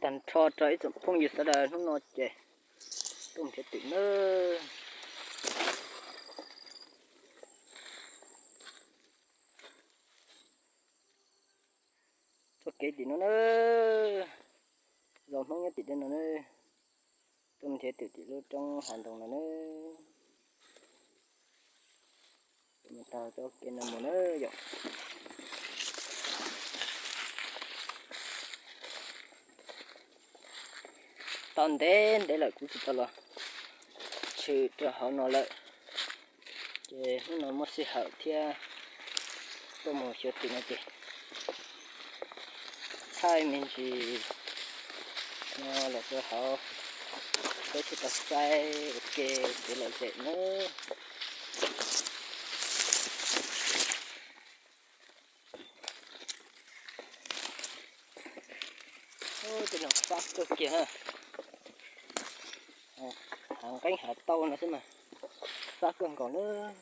Tag nrho rau ib tsoom phooj ywg sawv daws, hnub no ces tuaj nrhiav twm nawb. Txoj kev tim no na, zos Hmoob nyob tim no na, tuaj nrhiav twm tim lub roob hav ntoo no na. Mus taug txoj kev no mus na yom. Tau ntev ntev lawm kuv tsis tau los tshwm rau hauv no lawm, ces hnub no muaj sij hawm thiab tuaj mus xyuas twm no ces thaij me ntsis no los rau hauv peb thiaj tau saib ua ke kev lom zem nawb. Tej no fab kawg kiag, hav nqeeb hav tauj no xwb mas fab kawg nkaus nawb.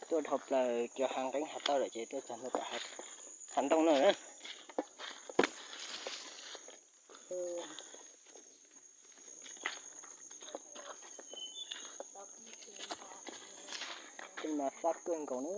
Tuaj dhau plaws cov hav nqeeb hav tauj lawm ces tuaj txog ntawm hav ntoo no na. Tej no fab kawg nkaus na.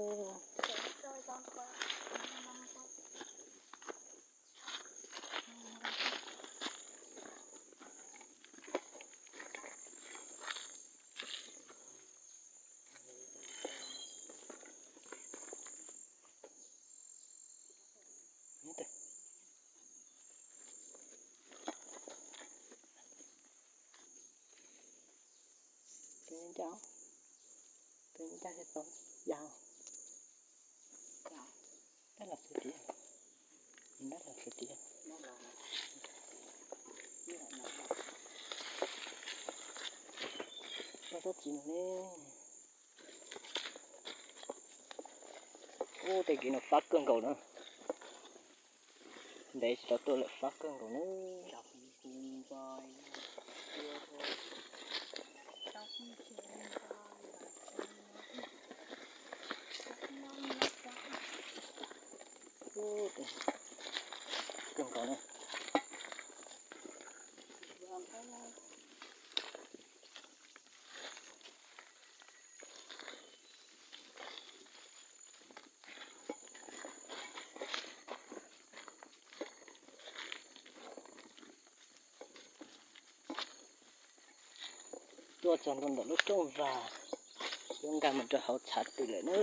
Peb ncaj, peb ncaj thiab tau yau. Dab los xwb tiag, dab los xwb tiag. Tsob tsob txiv no ne. Ub, tej kev no fab kawg nkaus na. Ntev tsis tau tuaj lawm, fab kawg nkaus na. Kawg nkaus na. Tuaj txog ntua ntawm lub rooj vag, yuav nkag mus rau hauv txhav twm lawm na.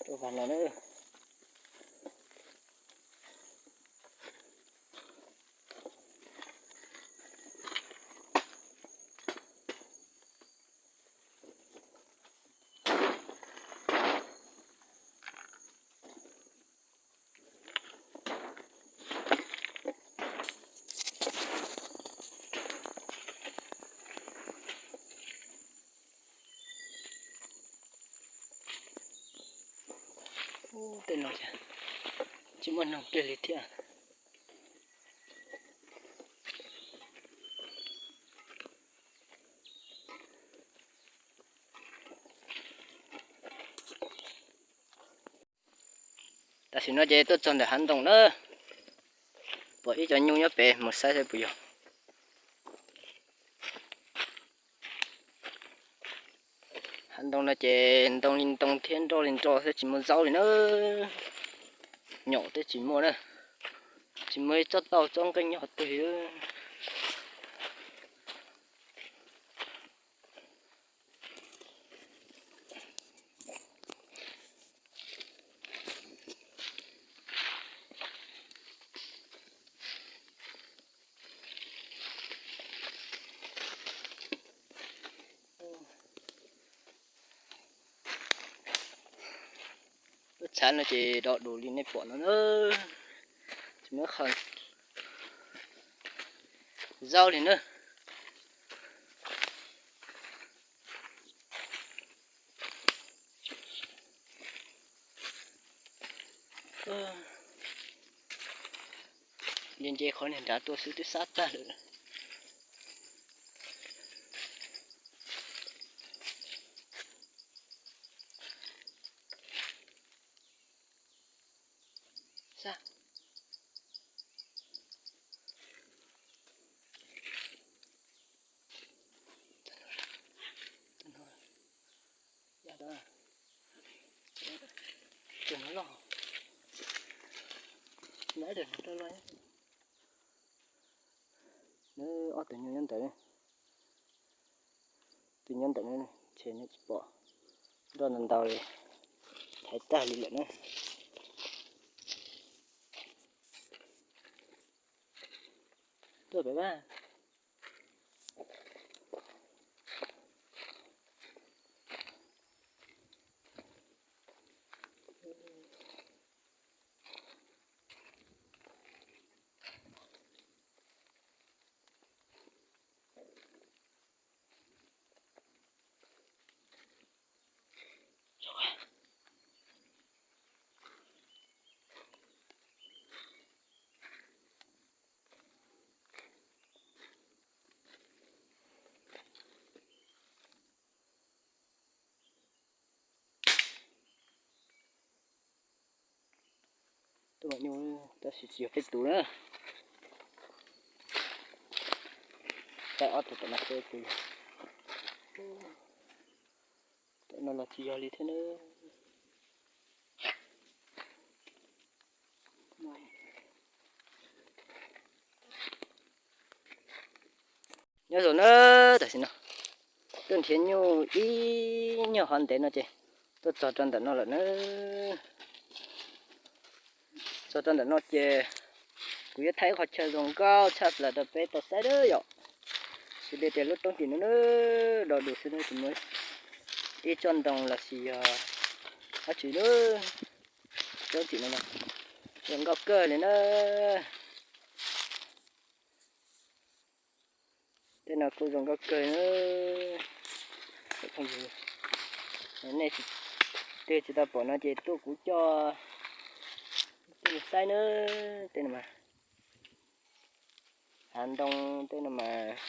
Rooj vag no na. Ub, tej no tsis muaj noog kiag li thiab. Tam sim no ces tuaj txog ntawm hav ntoo na, pom ib co nyuj nyob pem, mus saib saib puas yog. Hav ntoo no ces ntoo li ntoo thiab nroj li nroj thiab, tsis muaj zaub li na. Nyom twb tsis muaj na, tsis muaj ib tsob tauj tsob nqeeb nyob qhov twg li. Lub txhav no ces dog du li nej pom no na, tsis muaj qhov zaub li na. Nce nce qhov niag nrad tuaj xwb twb sab tag lawm. Nws ob tug nyuj nyob ntawd, tus nyob ntawm no ntshe nws tsis pom, nroj ntau ntau li, thaiv tag li lawm na. Tuaj pem mas. Tuaj mam nyuj tab sis tsis yog peb tus na. Tab ob tug tom no xwb tus, tom no los tsis yog li thiab na. Nyob zoo na, tam sim no tuaj nrhiav nyuj ib nyuag hov ntev no ces tuaj txog rau ntawm no lawm na. Txog rau ntawm no ces kuv yuav thaij ib qhov chaw zoo nkauj tshaj plaws rau peb tau saib na yom. Xws li tias lub roob tim no na, do dus xwb na, tsis muaj ib tsob ntoo los sis yog dab tsi na. Roob tim no zoo nkauj kawg li na. Tej no kuj zoo nkauj kawg na. Nej twg tsis tau pom no ces tuaj kuv coj nej saib na. Tej no mas hav ntoo, tej no mas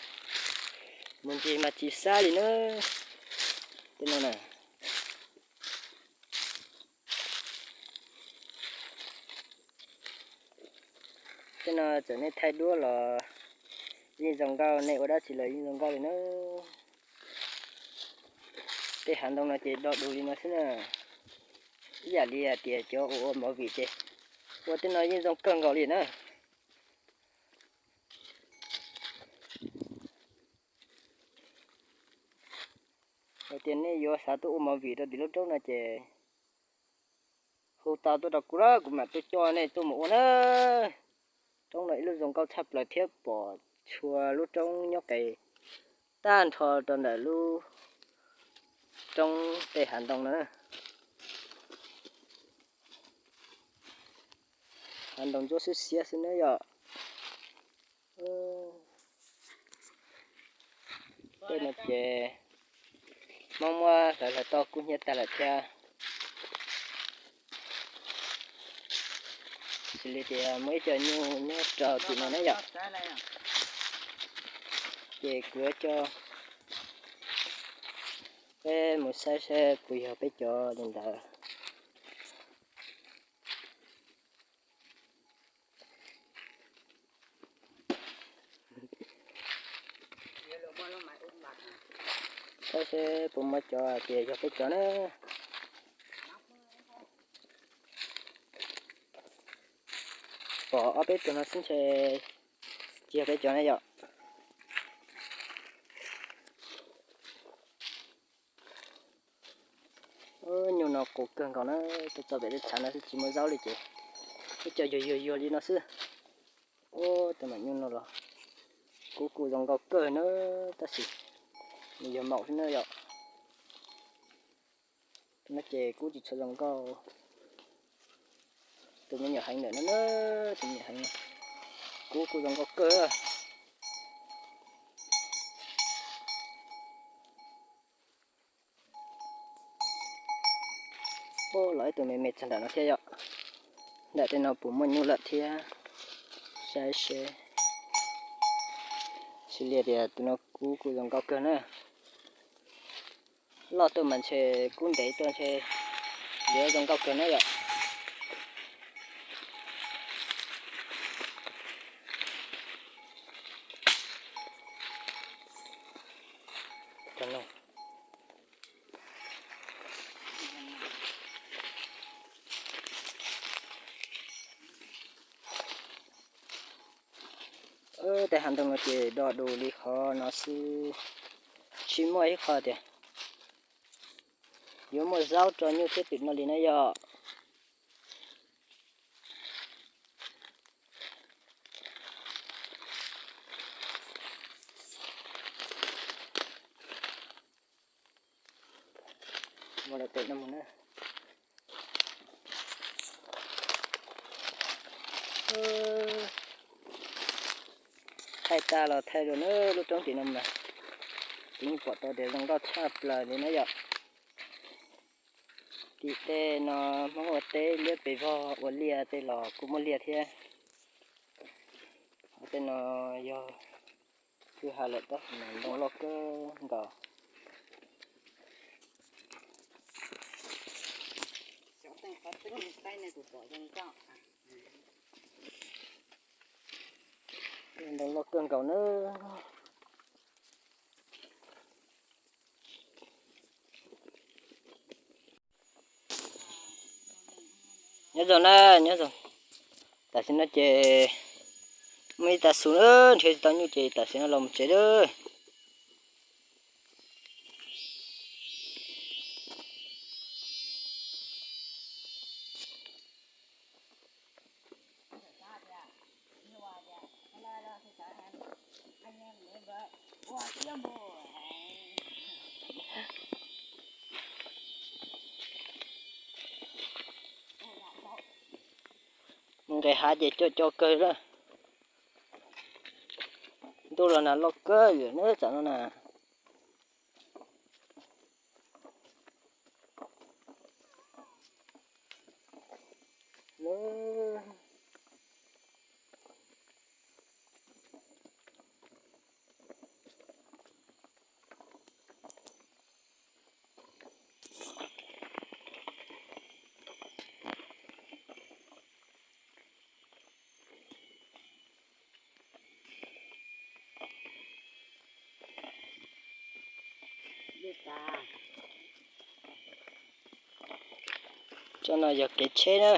mus ncig mas tsis sab li na. Tej no na, tej no txawm nej thaij duab los yeej zoo nkauj, nej ua dab tsi los yeej zoo nkauj li na. Tej hav ntoo no ces do dus li no xwb na. Ib yam li hais tias cov ua ua movie ces ua tej no yeej zoo kawg nkaus li na. Hos tias nej yuav xav tuaj ua movie rau tim lub roob no ces hu tau tuaj rau kuv lawm, kuv mam tuaj coj nej tuaj mus ua na. Roob no ib lub zoo nkauj tshaj plaws thiab pom txhua lub roob nyob qes tag nrho rau ntawm lub roob tej hav ntoo no. Hav ntoo ntsuab xwb xiab xwb na yom. Tej no ces Hmoob muab hlawv hlawv tau kub hnyiab tag lawm thiab. Xws li tias muaj ib co nyuj nyob rau tim no na yom. Ces kuv yuav coj peb mus saib saib puas yog peb cov li ntawd. Saib seb puas muaj cov tias yog peb cov na. Pom ob peb tug no xwb ntshe tsis yog peb cov na yom. Nyuj no qus kawg nkaus na, tuaj txog pem tej tshav no xwb tsis muaj zaub li ces ib co yuag yuag yuag li no xwb. Ub, tus maum nyuj no los kub kuj zoo nkauj kawg na, tab sis nws yog maum xwb na yom. No ces kub tsis tshua zoo nkauj. Tus me nyuam heev ntawm no na, tus me nyuam heev, kub kuj zoo nkauj kawg. Ub, los ib tug me me txog nram no thiab yom. Nram tej no puas muaj nyuj lawm thiab? Saib seb, sis li tias tus no kub kuj zoo nkauj kawg na. Loj tuaj mas ntshe kub ntev tuaj ntshe yuav zoo nkauj kawg na yom. Tej hav ntoo no ces do dus li qhov no xwb, tsis muaj ib qho tias yuav muaj zaub rau nyuj thiab twm no li na yom. Thaij tas los thaij dua na, lub roob tim no mas, ces yeej pom tau tias zoo nkauj tshaj plaws li na yom. Tim tej no Hmoob ua teb liab pes vog ua liaj tej los kuj muaj liaj thiab. Tej no yog kwj ha lawm tab sis mas ntoo loj kawg nkaus. Ntoo loj kawg nkaus na. Nyob zoo na, nyob zoo. Tam sim no ces muaj ib tag su na, nrhiav tsis tau nyuj ces tam sim no los mus tsev lawm. Mus nqes hav ces co co kawg lawm. Ntuj los nag loj kawg li na, tsam no na. Tsob no yog kev tsheb na.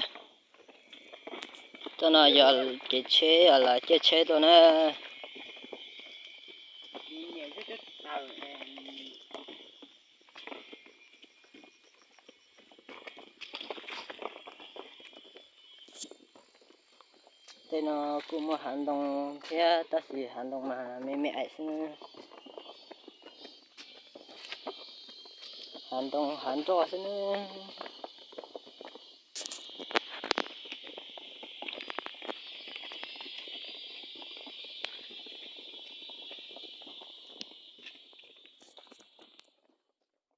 Tsob no yog kev tsheb uas lawv caij tsheb tuaj na. Tej no kuj muaj hav ntoo thiab tab sis hav ntoo mas me me aim xwb. Hav ntoo hav nroj xwb nawb.